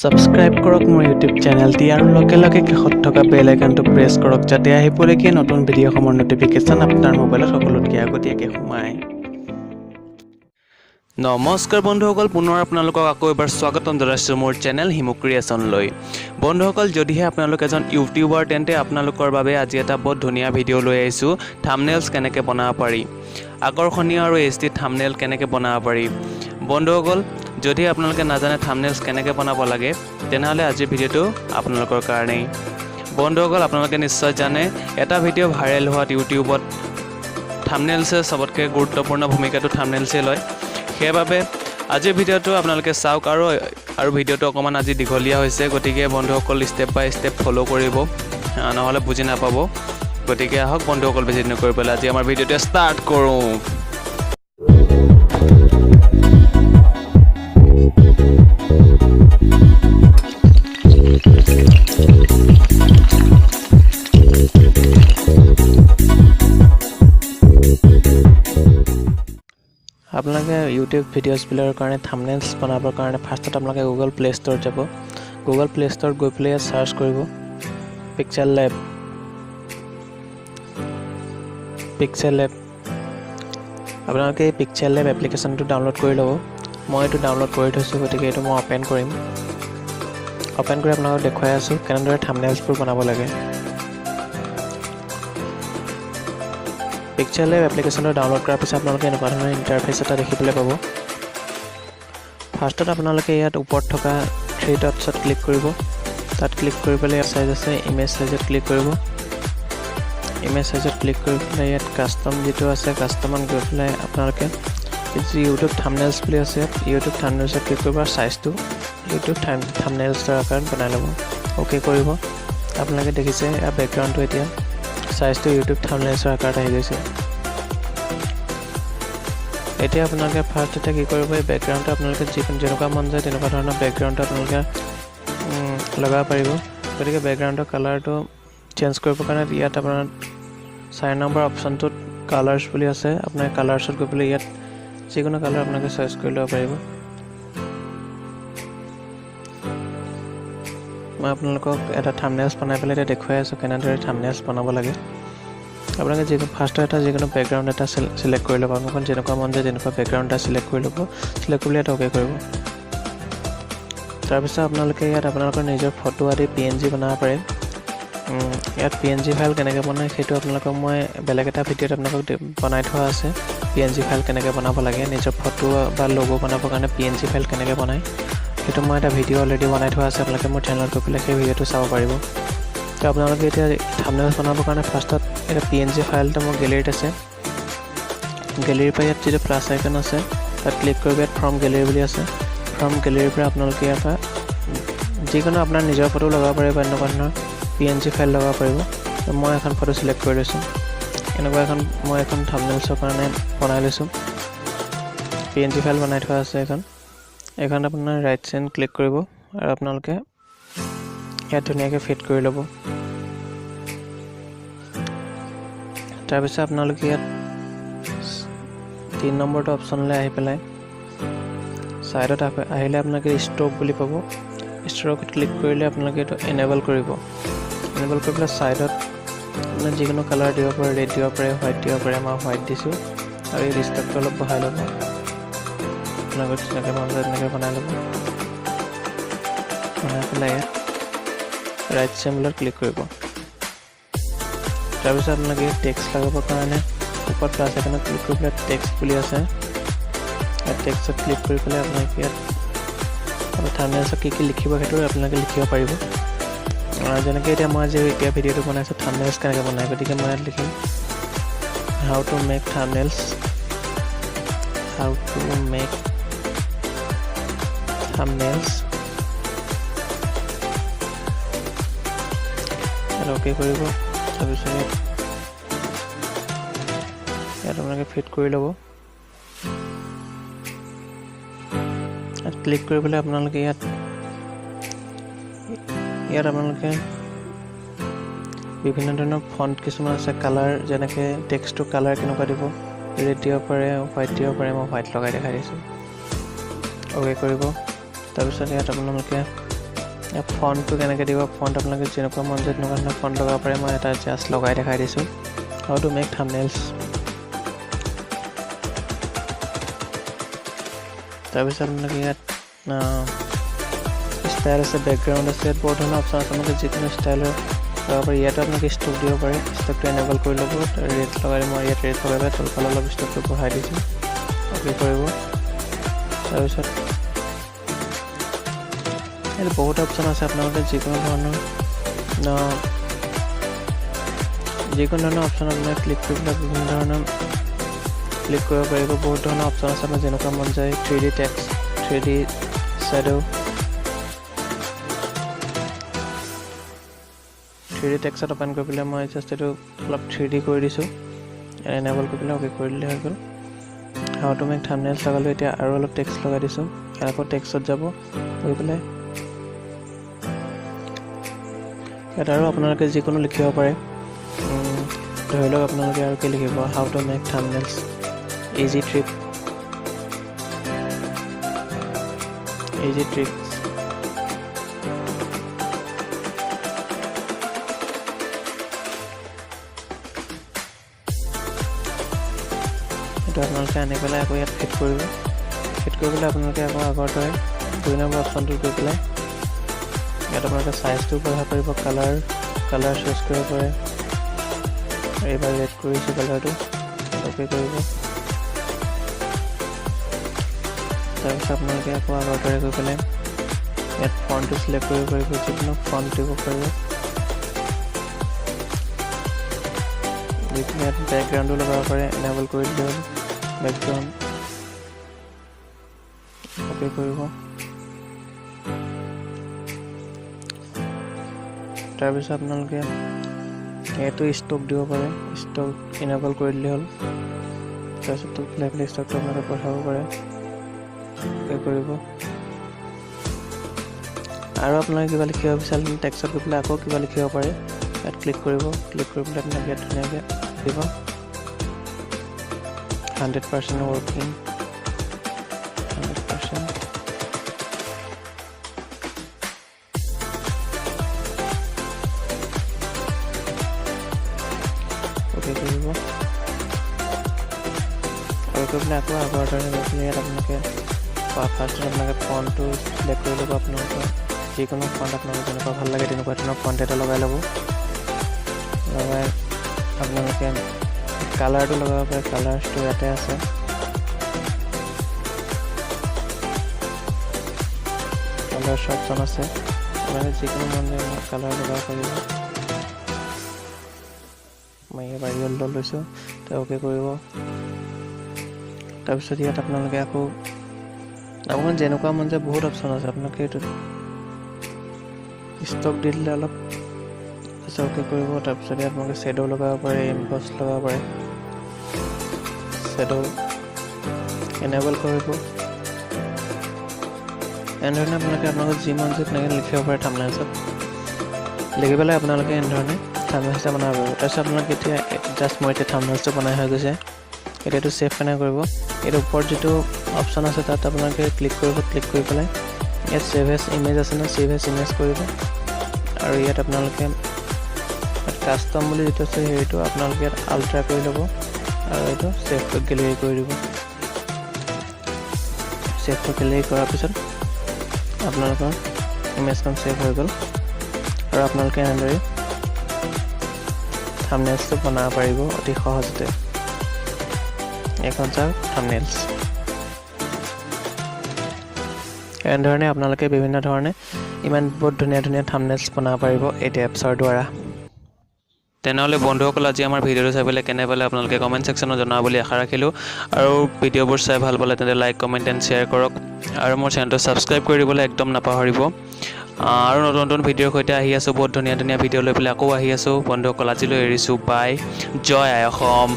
Subscribe কৰক মোৰ YouTube চেনেলটি আৰু লগে লগে কাষত থকা বেল আইকনটো প্ৰেছ কৰক যাতে আহিবলগীয়া নতুন ভিডিঅ'সমূহৰ ন'টিফিকেশ্যন আপোনাৰ মোবাইলত সকলোতকৈ আগতীয়াকৈ সোমায়। নমস্কাৰ বন্ধুসকল, পুনৰ আপোনালোকক আকৌ এবাৰ স্বাগতম জনাইছোঁ মোৰ চেনেল হিমু ক্ৰিয়েশ্যনলৈ। বন্ধুসকল, যদিহে আপোনালোক এজন ইউটিউবাৰ তেন্তে আপোনালোকৰ বাবে আজি এটা বৰ ধুনীয়া ভিডিঅ' লৈ আহিছোঁ। থাম্বনেইলছ কেনেকৈ বনাব পাৰি, আকৰ্ষণীয় আৰু এইচ ডি থাম্বনেইল কেনেকৈ বনাব পাৰি। বন্ধুসকল, যদি আপোনালোকে নাজানে থাম্বনেইলছ কেনেকৈ বনাব লাগে তেনেহ'লে আজিৰ ভিডিঅ'টো আপোনালোকৰ কাৰণেই। বন্ধুসকল, আপোনালোকে নিশ্চয় জানে এটা ভিডিঅ' ভাইৰেল হোৱাত ইউটিউবত থাম্বনেইলছে চবতকৈ গুৰুত্বপূৰ্ণ ভূমিকাটো থাম্বনেইলছে লয়। সেইবাবে আজিৰ ভিডিঅ'টো আপোনালোকে চাওক আৰু আৰু ভিডিঅ'টো অকণমান আজি দীঘলীয়া হৈছে, গতিকে বন্ধুসকল ষ্টেপ বাই ষ্টেপ ফ'ল' কৰিব, নহ'লে বুজি নাপাব। গতিকে আহক বন্ধুসকল, বেছি নকৰি পেলাই আজি আমাৰ ভিডিঅ'টো ষ্টাৰ্ট কৰোঁ। আপোনালোকে ইউটিউব ভিডিঅ'ছবিলাকৰ কাৰণে থাম্বনেইলছ বনাবৰ কাৰণে ফাৰ্ষ্টত আপোনালোকে গুগল প্লে' ষ্ট'ৰত যাব। গুগল প্লে' ষ্ট'ৰত গৈ পেলাই ইয়াত চাৰ্চ কৰিব পিক্সেল লেব। পিক্সেল লেব, আপোনালোকে এই পিক্সেল লেব এপ্লিকেশ্যনটো ডাউনলোড কৰি ল'ব। মই এইটো ডাউনলোড কৰি থৈছোঁ, গতিকে এইটো মই অ'পেন কৰিম। অ'পেন কৰি আপোনালোকক দেখুৱাই আছোঁ কেনেদৰে থাম্বনেইলছবোৰ বনাব লাগে। পিক্সেল লেব এপ্লিকেশ্যনটো ডাউনলোড কৰাৰ পিছত আপোনালোকে এনেকুৱা ধৰণৰ ইণ্টাৰফেচ এটা দেখিবলৈ পাব। ফাৰ্ষ্টত আপোনালোকে ইয়াত ওপৰত থকা থ্ৰী ডটছত ক্লিক কৰিব। তাত ক্লিক কৰি পেলাই ইয়াত চাইজ আছে, ইমেজ চাইজত ক্লিক কৰিব। ইমেজ চাইজত ক্লিক কৰি পেলাই ইয়াত কাষ্টম যিটো আছে কাষ্টমত গৈ পেলাই আপোনালোকে যি ইউটিউব থাম্বনেইলছ বুলি আছে ইয়াত ইউটিউব থাম্বনেইলছত ক্লিক কৰিব আৰু চাইজটো ইউটিউব থাম্বনেইলছৰ আকাৰত বনাই ল'ব। অ'কে কৰিব। আপোনালোকে দেখিছে ইয়াৰ বেকগ্ৰাউণ্ডটো এতিয়া চাইজটো ইউটিউব থাম্বনেইলছৰ আকাৰত আহি গৈছে। এতিয়া আপোনালোকে ফাৰ্ষ্টতে কি কৰিব, এই বেকগ্ৰাউণ্ডটো আপোনালোকে যিকোনো যেনেকুৱা মন যায় তেনেকুৱা ধৰণৰ বেকগ্ৰাউণ্ডটো আপোনালোকে লগাব পাৰিব। গতিকে বেকগ্ৰাউণ্ডৰ কালাৰটো চেঞ্জ কৰিবৰ কাৰণে ইয়াত আপোনাৰ 4 নম্বৰ অপশ্যনটোত কালাৰ্ছ বুলি আছে। আপোনাৰ কালাৰ্ছত গৈ পেলাই ইয়াত যিকোনো কালাৰ আপোনালোকে চইচ কৰি ল'ব পাৰিব। মই আপোনালোকক এটা থাম্বনেইলছ বনাই পেলাই এতিয়া দেখুৱাই আছোঁ কেনেদৰে থাম্বনেইলছ বনাব লাগে। আপোনালোকে যিকোনো ফাৰ্ষ্টত এটা যিকোনো বেকগ্ৰাউণ্ড এটা চিলেক্ট কৰি ল'ব। আপোনালোকৰ যেনেকুৱা মন যায় তেনেকুৱা বেকগ্ৰাউণ্ড এটা চিলেক্ট কৰি ল'ব। চিলেক্ট কৰি ইয়াত অ'কে কৰিব। তাৰপিছত আপোনালোকে ইয়াত আপোনালোকৰ নিজৰ ফটো আদি পি এন জি বনাব পাৰে। ইয়াত পি এন জি ফাইল কেনেকৈ বনায় সেইটো আপোনালোকক মই বেলেগ এটা ভিডিঅ'ত আপোনালোকক বনাই থোৱা আছে। পি এন জি ফাইল কেনেকৈ বনাব লাগে, নিজৰ ফটো বা লগো বনাবৰ কাৰণে পি এন জি ফাইল কেনেকৈ বনায় সেইটো মই এটা ভিডিঅ' অলৰেডি বনাই থোৱা আছে। আপোনালোকে মোৰ চেনেলত গৈ পেলাই সেই ভিডিঅ'টো চাব পাৰিব। তো আপোনালোকে এতিয়া থাম্বনেইলছ বনাবৰ কাৰণে ফাৰ্ষ্টত এটা পি এন জি ফাইলটো মোৰ গেলেৰীত আছে। গেলেৰীৰ পৰা ইয়াত যিটো প্লাছ আইকন আছে তাত ক্লিক কৰিব। ইয়াত ফ্ৰম গেলেৰী বুলি আছে। ফ্ৰম গেলেৰীৰ পৰা আপোনালোকে ইয়াৰ পৰা যিকোনো আপোনাৰ নিজৰ ফটো লগাব পাৰিব, এনেকুৱা ধৰণৰ পি এন জি ফাইল লগাব পাৰিব। তো মই এখন ফটো চিলেক্ট কৰি লৈছোঁ। এনেকুৱা এখন মই এখন থাম্বনেইলছৰ কাৰণে বনাই লৈছোঁ। পি এন জি ফাইল বনাই থোৱা আছে এখন। এইখন আপোনাৰ ৰাইট চাইড ক্লিক কৰিব আৰু আপোনালোকে ইয়াত ধুনীয়াকৈ ফিট কৰি ল'ব। তাৰপিছত আপোনালোকে ইয়াত 3 নম্বৰটো অপশ্যনলৈ আহি পেলাই ছাইডত আহিলে আপোনালোকে ষ্ট্ৰ'ক বুলি পাব। ষ্ট্ৰ'কত ক্লিক কৰিলে আপোনালোকে এইটো এনেবল কৰিব। এনেবল কৰি পেলাই ছাইডত আপুনি যিকোনো কালাৰ দিব পাৰে, ৰেড দিব পাৰে, হোৱাইট দিব পাৰে। মই হোৱাইট দিছোঁ আৰু এই ষ্ট্ৰ'কটো অলপ বঢ়াই ল'ব। আপোনালোকে যেনেকৈ মন যায় তেনেকৈ বনাই ল'ব। বনাই পেলাই ইয়াত ৰাইট চিম্বলত ক্লিক কৰিব। তাৰপিছত আপোনালোকে টেক্সট লগাবৰ কাৰণে ওপৰত প্লাছ আইকনত ক্লিক কৰি পেলাই টেক্সট বুলি আছে, ইয়াত টেক্সটত ক্লিক কৰি পেলাই আপোনালোকে ইয়াত থাম্বনেইলছত কি কি লিখিব সেইটো আপোনালোকে লিখিব পাৰিব। যেনেকৈ এতিয়া মই আজি এতিয়া ভিডিঅ'টো বনাইছোঁ থাম্বনেইলছ কেনেকৈ বনায়, গতিকে মই ইয়াত লিখিম how to make thumbnails, how to make thumbnails. ইয়াত অ'কে কৰিব। তাৰপিছত ইয়াত আপোনালোকে ফিট কৰি ল'ব। ইয়াত ক্লিক কৰি পেলাই আপোনালোকে ইয়াত ইয়াত আপোনালোকে বিভিন্ন ধৰণৰ ফণ্ট কিছুমান আছে, কালাৰ যেনেকৈ টেক্সটটোৰ কালাৰ কেনেকুৱা দিব, ৰেড দিব পাৰে, হোৱাইট দিব পাৰে। মই হোৱাইট লগাই দেখাই দিছোঁ। অ'কে কৰিব। তাৰপিছত ইয়াত আপোনালোকে ফণ্টটো কেনেকৈ দিব, ফণ্ট আপোনালোকে যেনেকুৱা মন যায় তেনেকুৱা ধৰণৰ ফণ্ট লগাব পাৰে। মই এটা জাষ্ট লগাই দেখাই দিছোঁ। How to make থাম্বনেইলছ। তাৰপিছত আপোনালোকে ইয়াত ষ্টাইল আছে, বেকগ্ৰাউণ্ড আছে, ইয়াত বহুত ধৰণৰ অপশ্যন আছে। আপোনালোকে যিকোনো ষ্টাইলৰ লগাব পাৰে। ইয়াতো আপোনালোকে ষ্ট্ৰ'ক দিব পাৰে, ষ্ট্ৰ'কটো এনেবল কৰি ল'ব। ৰেড লগাই, মই ইয়াত ৰেড লগাই পেলাই তলফালে অলপ ষ্ট্ৰ'কটো বঢ়াই দিছোঁ। অ'কে কৰিব। তাৰপিছত ইয়াত বহুত অপশ্যন আছে, আপোনালোকে যিকোনো ধৰণৰ অপশ্যন আপোনালোকে ক্লিক কৰি পেলাই বিভিন্ন ধৰণৰ ক্লিক কৰিব পাৰিব। বহুত ধৰণৰ অপশ্যন আছে, আপোনাৰ যেনেকুৱা মন যায়। 3D text, 3D shadow, 3D টেক্সত open কৰি পেলাই মই জাষ্ট এইটো অলপ 3D কৰি দিছোঁ। এনেবল কৰি পেলাই অ'কে কৰি দিলে হৈ গ'ল। How to make থাম্বনেইলছ লগালোঁ। এতিয়া আৰু অলপ টেক্সট লগাই দিছোঁ। আকৌ টেক্সত যাব, গৈ পেলাই ইয়াত আৰু আপোনালোকে যিকোনো লিখিব পাৰে। ধৰি লওক আপোনালোকে আৰু কি লিখিব, how to make thumbnails easy trick, easy tricks. এইটো আপোনালোকে আনি পেলাই আকৌ ইয়াত ফিট কৰিব। ফিট কৰি পেলাই আপোনালোকে আকৌ আগৰ দৰে 2 নম্বৰ অপশ্যনটোত গৈ পেলাই ইয়াত আপোনালোকে চাইজটো বঢ়াব পাৰিব, কালাৰ চুজ কৰিব পাৰে। এইবাৰ ৰেড কৰিছোঁ কালাৰটো, অ'কে কৰিব। তাৰপিছত আপোনালোকে আকৌ আগৰ দৰে গৈ পেলাই ইয়াত ফণ্টটো চিলেক্ট কৰিব পাৰিব, যিকোনো ফণ্ট দিব পাৰিব। দি পেলাই ইয়াত বেকগ্ৰাউণ্ডো লগাব পাৰে, এনেবল কৰি দিলে হ'ল। বেকগ্ৰাউণ্ড অ'কে কৰিব। তাৰপিছত আপোনালোকে ইয়াতো ষ্ট্ৰ'ক দিব পাৰে, ষ্ট্ৰ'ক এনেবল কৰি দিলে হ'ল। তাৰপিছত পেলাই ষ্ট্ৰ'কটো আপোনালোকে পঠাব পাৰে, অ'কে কৰিব। আৰু আপোনালোকে কিবা লিখিব বিচাৰিলে টেক্সত গৈ পেলাই আকৌ কিবা লিখিব পাৰে। ইয়াত ক্লিক কৰিব, ক্লিক কৰি পেলাই আপোনালোকে ইয়াত ধুনীয়াকৈ দিব 100% working, 100%। Okay কৰিব। আৰু কৰি পেলাই আকৌ আগৰ দৰে গৈ পেলাই ইয়াত আপোনালোকে ফাৰ্ষ্টত আপোনালোকে ফণ্টটো চিলেক্ট কৰি ল'ব। আপোনালোকে যিকোনো ফণ্ট আপোনালোকে যেনেকুৱা ভাল লাগে তেনেকুৱা ধৰণৰ ফণ্ট এটা লগাই ল'ব। লগাই আপোনালোকে কালাৰটো লগাব পাৰে, কালাৰ্ছটো ইয়াতে আছে। কালাৰ্ছ অপশ্যন আছে, আপোনালোকে যিকোনো মন যায় কালাৰ লগাব পাৰিব। মই এইবাৰ য়েল্ল' লৈছোঁ, তো অ'কে কৰিব। তাৰপিছত ইয়াত আপোনালোকে আকৌ আপোনাৰ যেনেকুৱা মন যায় বহুত অপশ্যন আছে। আপোনালোকে এইটোত ষ্ট্ৰ'ক দি দিলে অলপ, তাৰপিছত অ'কে কৰিব। তাৰপিছত ইয়াত আপোনালোকে শ্বেড' লগাব পাৰে, ইম্পছ লগাব পাৰে, শ্বেড' এনেবল কৰিব। এনেধৰণে আপোনালোকে আপোনালোকৰ যি মন যায় তেনেকৈ লিখিব পাৰে। থাম্বনেইলছত লিখি পেলাই আপোনালোকে এনেধৰণে থাম্বনেইলছ এটা বনাব পাৰিব। তাৰপিছত আপোনালোকে এতিয়া জাষ্ট মই এতিয়া থাম্বনেইলছটো বনাই হৈ গৈছে। এতিয়া এইটো ছেভ কেনেকৈ কৰিব? এইটো ওপৰত যিটো অপশ্যন আছে তাত আপোনালোকে ক্লিক কৰিব। ক্লিক কৰি পেলাই ইয়াত ছেভ এজ ইমেজ আছে ন, ছেভ এজ ইমেজ কৰিব। আৰু ইয়াত আপোনালোকে কাষ্টম বুলি যিটো আছে সেইটো আপোনালোকে ইয়াত আল্ট্ৰা কৰি ল'ব আৰু এইটো ছেভ টু গেলেৰী কৰি দিব। ছেভ টু গেলেৰী কৰাৰ পিছত আপোনালোকৰ ইমেজখন ছেভ হৈ গ'ল আৰু আপোনালোকে এনেদৰে থাম্বনেইলছটো বনাব পাৰিব অতি সহজতে। এইখন চাওক থাম্বনেইলছ। এনেধৰণে আপোনালোকে বিভিন্ন ধৰণে ইমান বহুত ধুনীয়া ধুনীয়া থাম্বনেইলছ বনাব পাৰিব এইটো এপছৰ দ্বাৰা। তেনেহ'লে বন্ধুসকল, আজি আমাৰ ভিডিঅ'টো চাই পেলাই কেনে পালে আপোনালোকে কমেণ্ট ছেকশ্যনত জনাব বুলি আশা ৰাখিলোঁ। আৰু ভিডিঅ'বোৰ চাই ভাল পালে তেন্তে লাইক, কমেণ্ট এণ্ড শ্বেয়াৰ কৰক আৰু মোৰ চেনেলটো ছাবস্ক্ৰাইব কৰি দিবলৈ একদম নাপাহৰিব। আৰু নতুন নতুন ভিডিঅ'ৰ সৈতে আহি আছোঁ, বহুত ধুনীয়া ধুনীয়া ভিডিঅ' লৈ পেলাই আকৌ আহি আছোঁ। বন্ধুসকল, আজিলৈ এৰিছোঁ, বাই, জয় আই অসম।